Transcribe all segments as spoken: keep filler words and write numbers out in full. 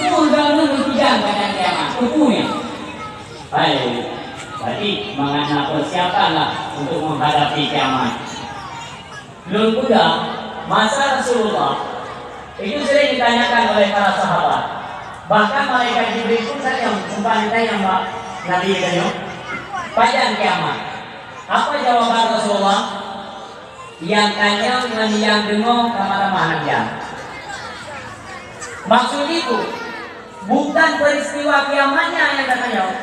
Peue droeneuh meutujuan Padang Kiamat? Peue nyan? Hai, jadi mangat na persiapanlah untuk menghadapi kiamat. Lôn peugah, masa Rasulullah, itu sering ditanyakan oleh para sahabat. Bahkan malaikat Jibril pun tanyong, sempat ditanyong bak Nabi tanyoe, "Pajan kiamat?" Apa jawaban Rasulullah? Nyang tanyong ngon nyang deungoe sama-sama hana meujan. Maksud itu, bukan peristiwa kiamatnya nyang tatanyong.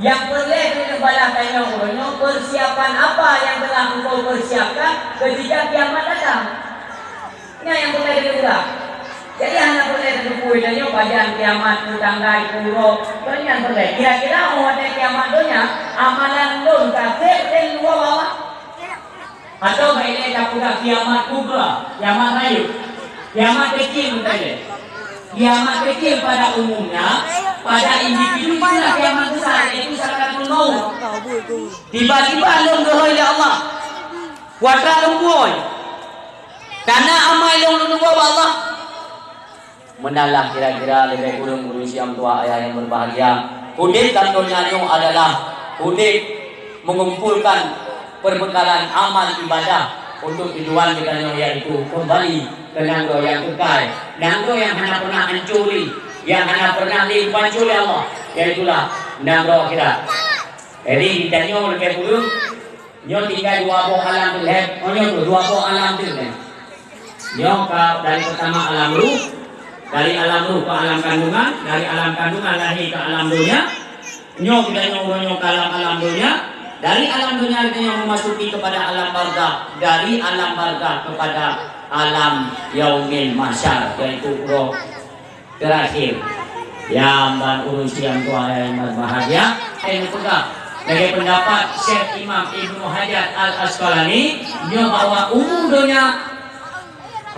Nyang peureulée keuneuk balaih tanyong uroe nyoe, persiapan apa nyang telah engkau persiapkan ketika kiamat datang? Nyan nyang peureulée keuneuk peugah. Jadi hana peureulée tateupeue tanyoe pajan kiamat, peue tanggai, peue uroe. Kon nyan peureulée. Kira-kira óh watée kiamat donya, amalan lôn ka sép lé luwa bawah. Atawa bak ilée tapeugah kiamat kubra, kiamat rayeuk, kiamat keucil meunan. Kiamat keucil pada umumnya, pada individu itulah kiamat besar, yaitu sakaratul maut. Tiba-tiba lôn geuhôi lé Allah. Kuatra lôn geuhôi. Kana amai lôn lôn tuwoe bak Allah. Meunan lah kira-kira leubeh kureueng ureueng siang tuha ayah nyang berbahagia. Udeb lam donya nyoe adalah udeb mengumpulkan perbekalan amal ibadah untuk tujuan geutanyoe, yaitu kembali ke nanggroe nyang keukai, nanggroe nyang hana pernah hancô lé, nyang hana pernah lé geupancô lé Allah, yaitulah nanggroe akhirat. Jadi, geutanyoe leubeh kureueng Nyoe tinggai dua boh alam teuh, oh, nyoe tu dua boh alam teuh, eh. Nyoe ka dari pertama alam ruh, dari alam ruh ke alam kandungan, dari alam kandungan lahé ke alam donya. Nyoe kita nyoe uroe nyoe ke alam, alam donya, dari alam donya kita nyoe memasuki kepada alam barzakh, dari alam barzakh kepada alam yaumil mahsyar, yaitu uroe Teurakhir, nyang ban ureueng siang tuha nyang berbahagia, saya peugah lagèe pendapat Syekh Imam Ibnu Hajar Al-Asqalani, nyoe bahwa umu donya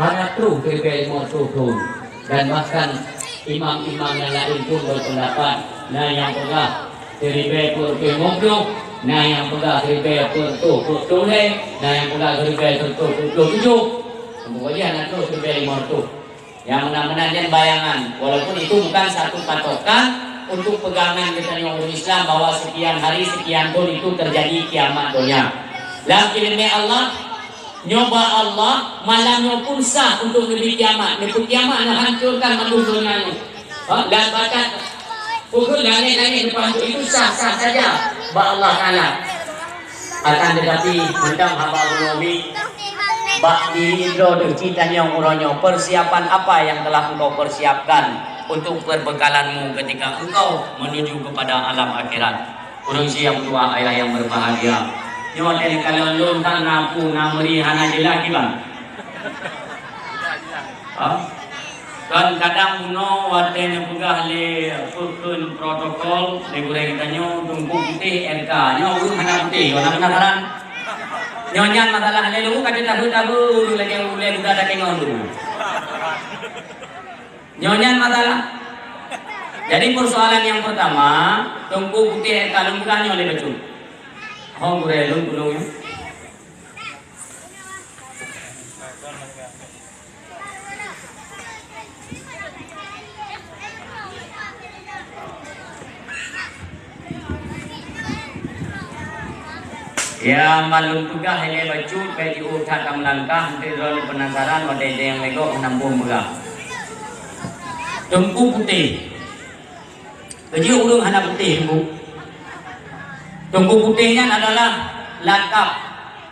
hana troh keuribèe limong reutôh thôn, dan bahkan imam-imam nyang laén pun berpendapat, na nyang peugah keuribèe peuet reutôh limong ploh, na nyang peugah keuribèe peuet reutôh peuet ploh lhèe, na nyang peugah keuribèe seureutôh peuet ploh tujoh. Semoga jih hana troh keuribèe limong reutôh. Nyang meunan-meunan nyan bayangan, walaupun itu bukan satu patokan untuk pegangan geutanyoe ureueng Islam bahwa sekian hari, sekian thôn itu terjadi kiamat donya. Lam ileumèe Allah, nyoe bak Allah, malam nyoe pun sah untuk neubi kiamat, neupeukiamat, neuhancurkan mandum donya nyoe. Ha, dan bahkan Pukon langét-langét depan tu itu sah-sah saja bak Allah Taala. Akan tetapi, mantong haba bunoe mi, bak diri droe teuh cit tanyong uroe nyoe, persiapan apa yang telah engkau persiapkan untuk perbekalanmu ketika engkau menuju kepada alam akhirat? Ureueng siang tuha ayah yang berbahagia. Nyoe teuh kalon lôn kan na pu, na meuri hana jeulaih kiban. Ha? Kan kadang bunoe watèe neupeugah lé peue kheun protokol lé gurèe geutanyoe Teungku Putéh R K. Nyoe ureueng hana putéh, hana penasaran. Nyoe nyan masalah lé lôn ka tabu-tabu lagèe ulèe buta takeungon tu. Nyoe nyan masalah. Jadi persoalan yang pertama, Teungku Putéh R K lôn peugah nyoe lé bacut. Ho gurèe lôn gunong nyoe. Ya, malum peugah ilèe bacut, bèk jiôh that lam langkah, eunteuk droeneuh peunasaran, watèe nyang lé gob hana muphom peugah. Teungku Putéh. Keujeuet ureueng hana putéh, Teungku. Teungku Putéh nyan adalah lakab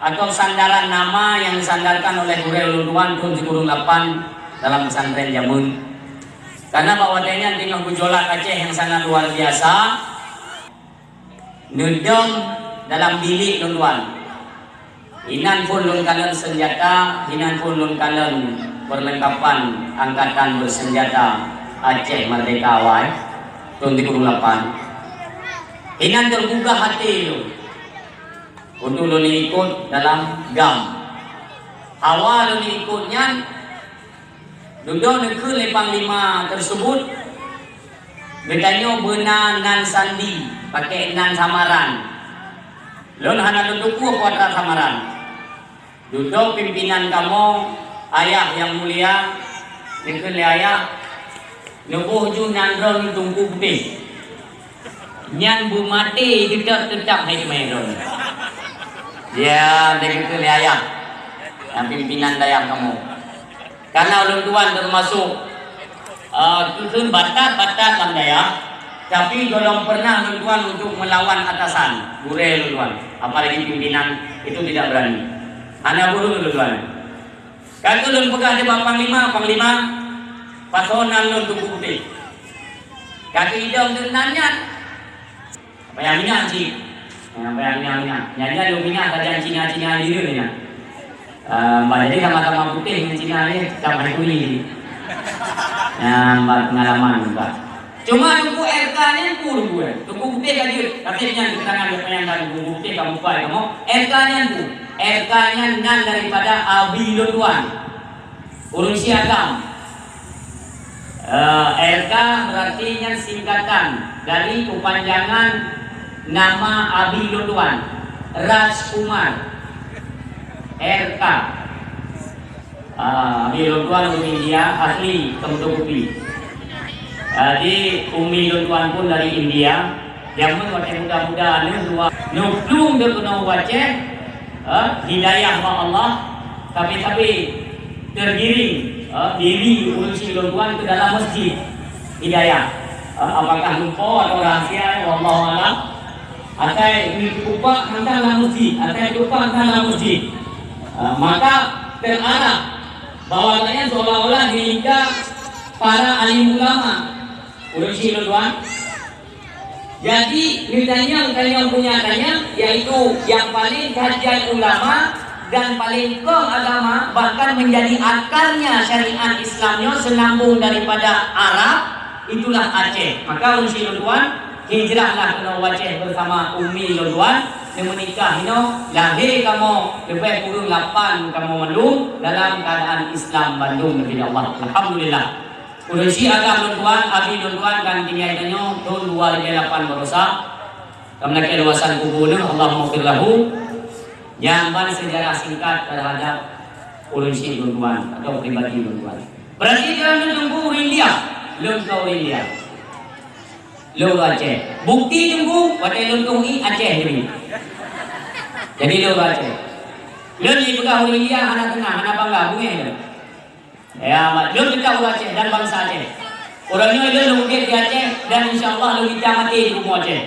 atau sandaran nama yang disandarkan oleh gurèe ulôn tuan thôn sikureueng lapan dalam pesantren jameun. Karena bak watèe nyan teungoh geujolat Aceh yang sangat luar biasa, neudong dalam bilék lôn tuan. Inan phon lôn kalon senjata, inan phon lôn kalon perlengkapan angkatan bersenjata Aceh Merdeka awai, thôn tiga puluh delapan. Inan teugugah até lôn untuk lôn ikot dalam GAM. Hawa lôn ikot nyan, dudoe neukheun lé panglima tersebut, geutanyoe beuna nan sandi, pakai nan samaran. Lôn hana lôn teupeue peue atra samaran. Dudoe pimpinan kamoe, ayah yang mulia, neukheun lé ayah, Neuboh ju nan droeneuh Teungku Putéh. Nyan beumaté teutap-teutap hai teumai droeneuh. Ya, lagèe keu lé ayah. Nyang pimpinan dayah kamoe. Karena ulôn tuan teumasok, eh, keukeuen batat-batat lam dayah, tapi gohlom pernah ulôn tuan untuk melawan atasan, gurèe ulôn tuan. Apalagi pimpinan, itu tidak berani. Hana beuhe ulôn tuan. Ka keuh lôn peugah di bak panglima, "Panglima, pasoe nan lôn Teungku Putéh." Ka keuh idong deungon nan nyan. Payah ingat cit. Ya, payah ingat-ingat. Nyan-nyan lôn ingat sajan Cina-Cina di dunia. Ah, bah jadi sama-sama putéh ngon Cina ni, sama kuning ni. Ya, bah pengalaman juga. Cuma Teungku R K nyan ku Teungku, eh. Teungku Putéh ka jeuet, tapi nyan teuka na geupeuyang Teungku Putéh ka mupai kamoe. R K nyan ku. R K nyan nan daripada abi lôn tuan. Ureueng Syiah Agam. Eh, R K berarti nyan singkatan dari kepanjangan nama abi lôn tuan, Raj Kumar. R K. Ah, abi lôn tuan ureueng India asli, Teungku Putéh. Jadi, umi lôn tuan pun dari India. Jameun watèe muda-muda aneuk dua neuplueng keunoe u Aceh, eh, hidayah bak Allah, tapi-tapi teugiring, eh, diri ureueng Syiah lôn tuan keu dalam masjid. Hidayah. Eh, apakah lumpoe atau rahasia, wallahu a'lam. Asai meutupak mantong lam masjid, asai tupak mantong lam masjid. Eh, maka teuarah bahwasanya seolah-olah diingkar para alim ulama. Ureueng Syiah lôn tuan. Jadi, neutanyong-tanyong punya tanyong, yaitu yang paling kajian ulama dan paling kong agama, bahkan menjadi akarnya syariat Islam nyoe seunambung daripada Arab, itulah Aceh. Maka ureueng Syiah lôn tuan, hijrahlah keunoe u Aceh bersama umi lôn tuan, neumeunikah inoe, lahé kamoe, leubeh kureueng lapan kamoe mandum dalam keuadaan Islam bandum, neubri Allah. Alhamdulillah. Ureueng Syiah Agam lôn tuan, abi lôn tuan kan tinggai tanyoe thôn dua ribèe lapan baroesa. Ka meulakèe luwasan kubu neuh, Allahummaghfir lahu. Nyan ban seujarah singkat teuhadap ureueng Syiah lôn tuan atau pribadi lôn tuan. Berarti dia lôn Teungku ureueng India, lôn kon ureueng India. Lôn ureueng Aceh. Bukti Teungku, watèe lôn tueng ié Aceh jadi. Jadi lôn ureueng Aceh. Lôn jipeugah ureueng India hana seunang, hana bangga, beungèh lôn. Ya, mat lôn teutab ureueng Aceh dan bansa Aceh. Uroe nyoe lôn udép di Aceh dan insya Allah lôn mita maté di bumoe Aceh.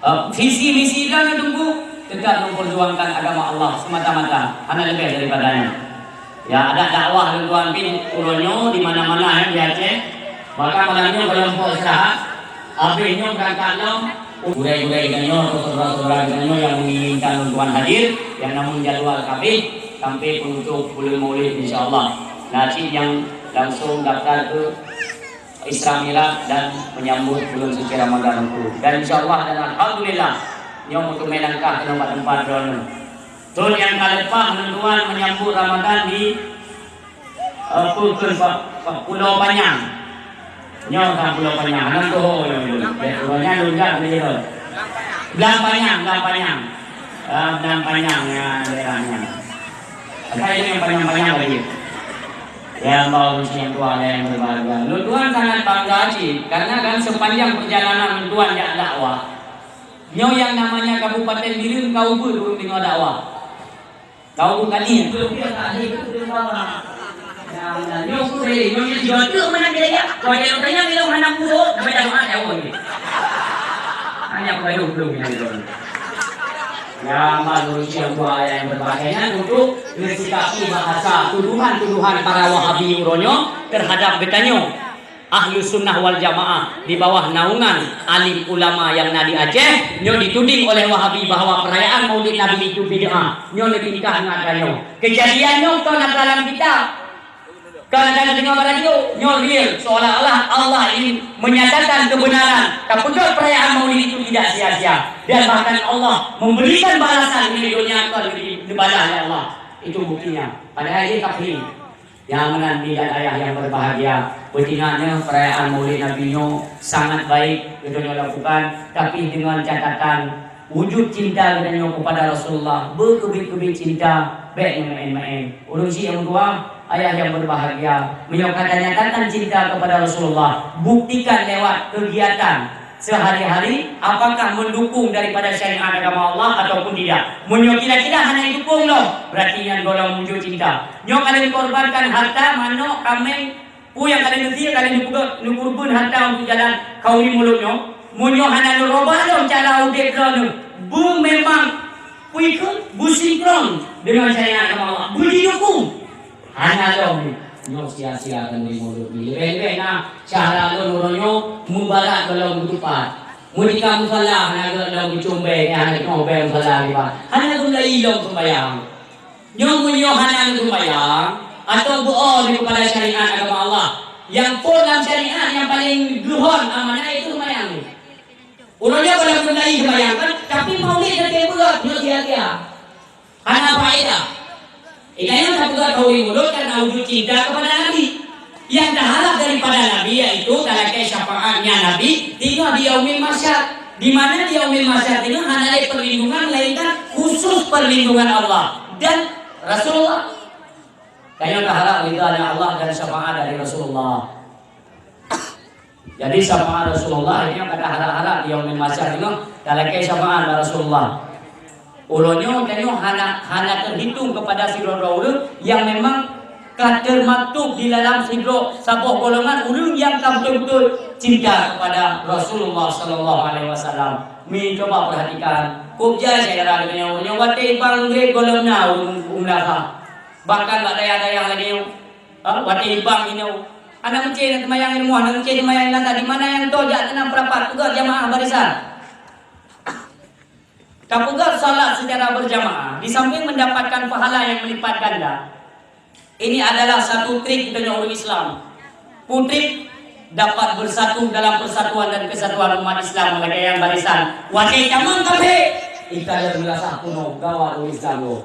Eh, visi misi lôn Teungku, teutab lôn perjuangkan agama Allah semata-mata, hana leubeh daripada nyan. Ya, adak dakwah lôn tuan pih uroe nyoe di mana-mana, eh, di Aceh. Bahkan malam nyoe keulompok istirahat, habéh nyoe beurangkat lom, gurèe-gurèe geutanyoe atau syedara-syedara geutanyoe nyang menginginkan lôn tuan hadir, nyang na meujadwal ka habéh, sampai penutup bulan Maulid, insya Allah. Na cit nyang langsung daftar keu Isra Mi'raj dan menyambut bulan suci Ramadan tu. Dan insya Allah dan alhamdulillah, nyoe meuteumèe langkah keunoe bak teumpat droeneuh. Thôn nyang ka leupah lôn tuan menyambut Ramadan di Eh, peue kheun bak, bak Pulo Panyang. Nyoe ka Pulo Panyang, hana tuho nyoe ulôn. Ya, Pulo nyan lôn jak lé lôn. Blang Panyang, Blang Panyang. Ah, Blang Panyang, ya, daerah nyan. Ada itu yang panyang-panyang lagi. Ya, Allah, usia yang tua, yang berbahagia. Lôn tuan sangat bangga cit, karena kan sepanjang perjalanan lôn tuan jak dakwah, nyoe yang namanya Kabupaten Bireuen ka ubeut ureueng deungoe dakwah. Kau bukan ni. Belum dia tak ada, itu dia bawa. Yang, yang, nyoe pun saya, nyoe, nyoe, nyoe, nyoe, mana dia, ya? Kau jangan tanya, dia mana musuh, sampai dah makan, ya, orang ni. Hanya aku baru belum, yang belum. Ya, malu siang buah yang berbahagia, untuk mensikapi bahasa tuduhan-tuduhan para Wahabi uroe nyoe terhadap geutanyoe. Ahlus Sunnah wal Jamaah di bawah naungan alim ulama nyang na di Aceh, nyoe dituding oleh Wahabi bahwa perayaan Maulid Nabi itu bid'ah. Nyoe neutingkah ngon atra nyoe. Kejadian nyoe kon atra lam kitab. Kon atra neudeungoe bak radio, nyoe real. Seolah-olah Allah ingin menyatakan kebenaran, tapeugah perayaan Maulid itu tidak sia-sia. Dan bahkan Allah memberikan balasan di dunia kon neubalah oleh Allah. Itu buktinya. Padahal dia taklim. Nyang meunan mi dan ayah yang berbahagia, peutinggai nyoe perayaan Maulid Nabi nyoe sangat baik geutanyoe lakukan, tapi dengan catatan wujud cinta geutanyoe kepada Rasulullah, beukeubiet-keubiet cinta, bèk neumaén-maén. Ureueng syiek nyang dua, Ayah yang berbahagia, meunyoe ka tanyatakan cinta kepada Rasulullah, buktikan lewat kegiatan sehari-hari apakah mendukung daripada syariat agama Allah ataupun tidak. Meunyoe kira-kira hana dukung lom, berarti nyan golom wujud cinta. Nyoe ka lheueh korbankan harta, manok, kaméng, peue nyang ka lheueh neusie, ka lheueh neupeugöt, neukurban harta untuk jalan khauri mulod nyoe. Meunyoe hana neurubah lom cara udép droeneuh, beu memang peue keuh beusinkron deungon syariat agama Allah, beujidukung. Hana lom nyoe sia-sia keunoe mulod nyoe. Leubeh-leubeh na syahra lôn uroe nyoe mubarak golom meutupat. Meutika musala hana gét lom geucumbée, hana geucumbée musala dipat. Hana geumeulai lom seumbahyang. Nyoe meunyoe hana geuseumbahyang atau beu-o di keupada syariat agama Allah, nyang phon lam syariat nyang paleng geuhon amanah itu seumbahyang. Uroe nyoe ka lheueh meulai seumbahyang kan, tapi maulid teuntée beurot nyoe sia-sia. Hana faedah. Ingat nyoe tapeugah khauri mulod karena wujud cinta kepada Nabi. Nyang taharap daripada Nabi yaitu talakée syafaatnya Nabi teungoh di Yaumil Mahsyar. Di mana di Yaumil Mahsyar teungoh hana lé perlindungan melainkan khusus perlindungan Allah dan Rasulullah. Tanyoe taharap ridhanya Allah dan syafaat dari Rasulullah. Jadi syafaat Rasulullah ini yang kata harap-harap di Yaumil Mahsyar teungoh talakée syafaat dari Rasulullah. Uroe nyoe tanyoe hana, hana teuhitung keupada sidroe-droe ureuëng nyang memang ka teumaktub di dalam sidroe saboh golongan ureuëng nyang ka beutôi-beutôi cinta keupada Rasulullah sallallahu alaihi wasallam. Mi, cuba perhatikan, kok jai syedara geutanyoe, nyoe watée bang grade golom na ureuëng, ureuëng meunasah. Bahkan bak dayah-dayah lagée nyoe, ha, watée bang nyoe, aneuk meucé na teumayang ilmu, aneuk meucé teumayang ilmu, di mana nyang toe jak teunang peurapat, peugah jamaah barisan. Tapeugah salat secara berjamaah, di samping mendapatkan pahala yang melipat ganda, ini adalah satu trik geutanyoe ureuëng Islam. Peue trik? Dapat bersatu dalam persatuan dan kesatuan umat Islam lagée nyang barisan. Watée tamong kafé, ika meurasa peunoh gawat ureuëng Islam nyoe.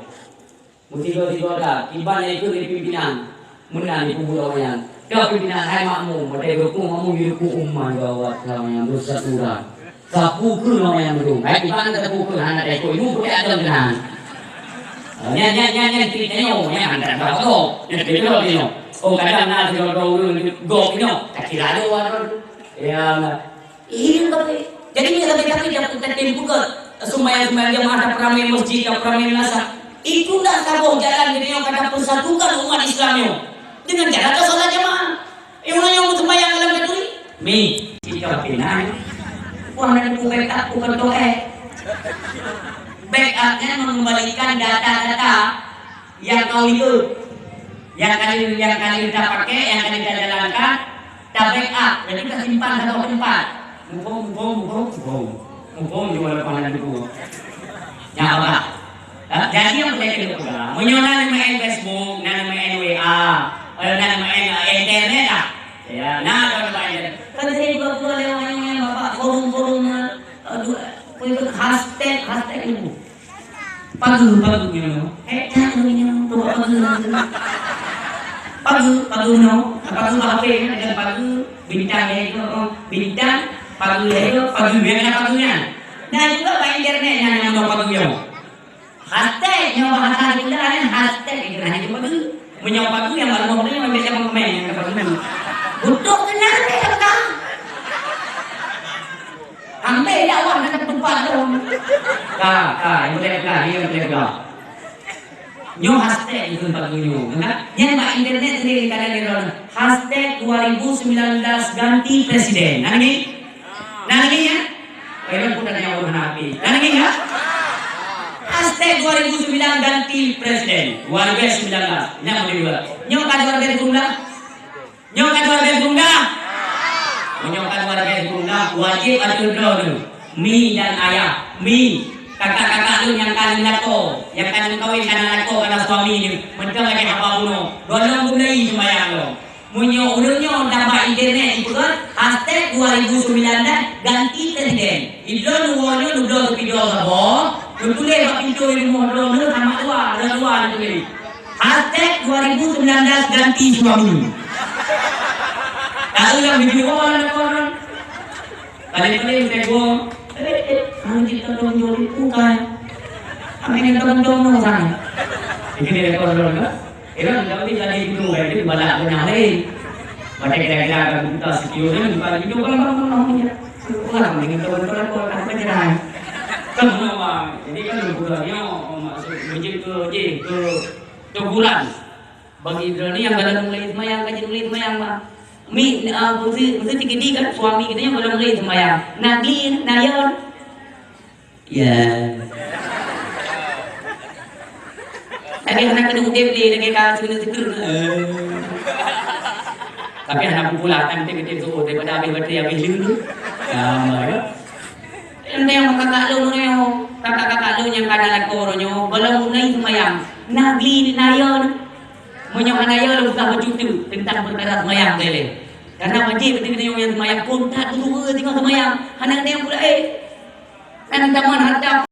Meusigoe-sigoe that, kiban nyang ikot lé pimpinan, meunan jipeubuet awaknyan. Ka pimpinan hai makmum, watée geurukuk makmum, geurukuk umat gawat, awaknyan beusatu that. Sapeue keuh awaknyan meudong? Hai kiban sapeue keuh hana taikot, ibu peutek ateueh keunan. Nyan, nyan, nyan, nyan, cerita nyoe, nyan, nyan, nyan, nyan, nyan, cerita nyoe. Oh, kadang na sidroe-droe ureuëng gob nyoe, takira lé ureuëng. Ya, Iya, tapi jadi meunyoe sabe-sabe dak, dak, dak buka sumbayang-sumbayang jamaah, dak peuramé masjid, dak peuramé meunasah. Itulah saboh jalan geutanyoe ka tapeusatukan umat Islam nyoe. Dengan cara tasolat jamaah. Eh, ureuëng nyang meusumbayang dalam kanduri? Mi, kita pinang. Wah, nanti ku backup, ku ketua, eh. Backup nyan mengembalikan data-data yang kau ikut, yang kali, yang kali kita pakai, yang kali kita jalankan, kita backup. Jadi kita simpan satu tempat. Mumpung, mumpung, mumpung, mumpung. Mumpung juga ada pangan dulu. Ya, apa? Ha? Jadi yang boleh kita pegang. Meunyoe na main Facebook, na main W A, eh, na main, eh, internet lah. Ya, na ada main internet. Kan saya dua-dua lewat yang bapak forum-forum, eh, dua, hashtag, hashtag itu. Pageue, pageue nyoe. Eh, tak nyoe, nyoe, coba pageue lagèe. Pageue, pageue nyoe. Pageue bak H P nyoe, ada pageue, bintang nyoe, oh, bintang, pageue nyoe, pageue nyoe, ada pageue nyan. Nah, juga bak internet nyan, nyan, nyoe pageue nyoe. Hashtag nyoe bahasa Sunda nyan, hashtag itu nah, itu pageue. Meunyoe pageue nyang baru nyoe, nyoe ambil siapa pemain, nyoe pageue nyoe. Butuh kenal deh, bukan? Ambil dakwah dekat tempat tu. Ka, ka, yang boleh ka, yang boleh ka. Nyoe hashtag itu bagi nyoe, kan? Yang bak internet sendiri kadang dia orang hashtag dua ribu sembilan belas ganti presiden. Nah, ini? Nah, ini ya? Eh, pun ada yang orang habis. Nah, ini ya? Hashtag dua ribu sembilan ganti presiden. Dua ribu sembilan belas. Ini apa dia? Nyoe kan dua ribu sembilan belas. Nyoe ka dua garis gundah. Meunyoe ka dua garis gundah, wajéb ateueh droeneuh, mi dan ayah, mi, kakak-kakak lôn nyang ka lôn lakoe, nyang ka lôn kawén, ka na lakoe, ka na suami nyoe, mantong lagèe haba bunoe. Gohlom gulai sumbayang lom. Meunyoe ureueng nyoe na bak internet jipeugah hashtag dua ribu sembilan belas ganti presiden. Idroe neuwoe nyoe neubloe video saboh, neutuléh bak pintoe rumoh droeneuh, sama dua, dua, dua neutuléh. Hashtag dua ribu sembilan belas ganti suami. Tahu yang video orang ada orang. Paling-paling saya buang. Eh, eh, nanti kita dong dong bukan. Kami yang dong dong dong sana. Ini dia orang kan? Iran tapi jadi itu, itu balak benar, hei. Pada kira-kira akan buka sikio ni, buka video, bang, bang, bang, bang, ya. Orang dengan kawan-kawan, kawan, kawan, kawan, kawan. Kan mana, bang? Jadi kan buka ni, oh, maksud, menuju ke, je, ke, ke kuburan. Bagi Ibrani yang dalam mulai semayang, kaji mulai semayang, bang. Mi, ah, mesti, mesti tinggi kan, suami kita yang dalam mulai semayang. Nagli, nayon. Ya. Lagèe hana keuneuk udép lé, lagèe ka seukeureueng-seukeureueng. Eh. Tapi hana pula, kan, teukeudép seuôt daripada habéh baterai, habéh lé. Ya, ya. Enteng kakak lôn nyoe, kakak-kakak lôn nyang ka na lakoe nyoe, gohlom mulai seumayang. Nah, bli na yo. Meunyoe hana yo, lôn usah beucuti teuntang peukara seumayang lé. Karena wajéb beuteumèe nyang seumayang, phôn that guru singoh seumayang. Hana enteng pula, eh. Kan zaman harta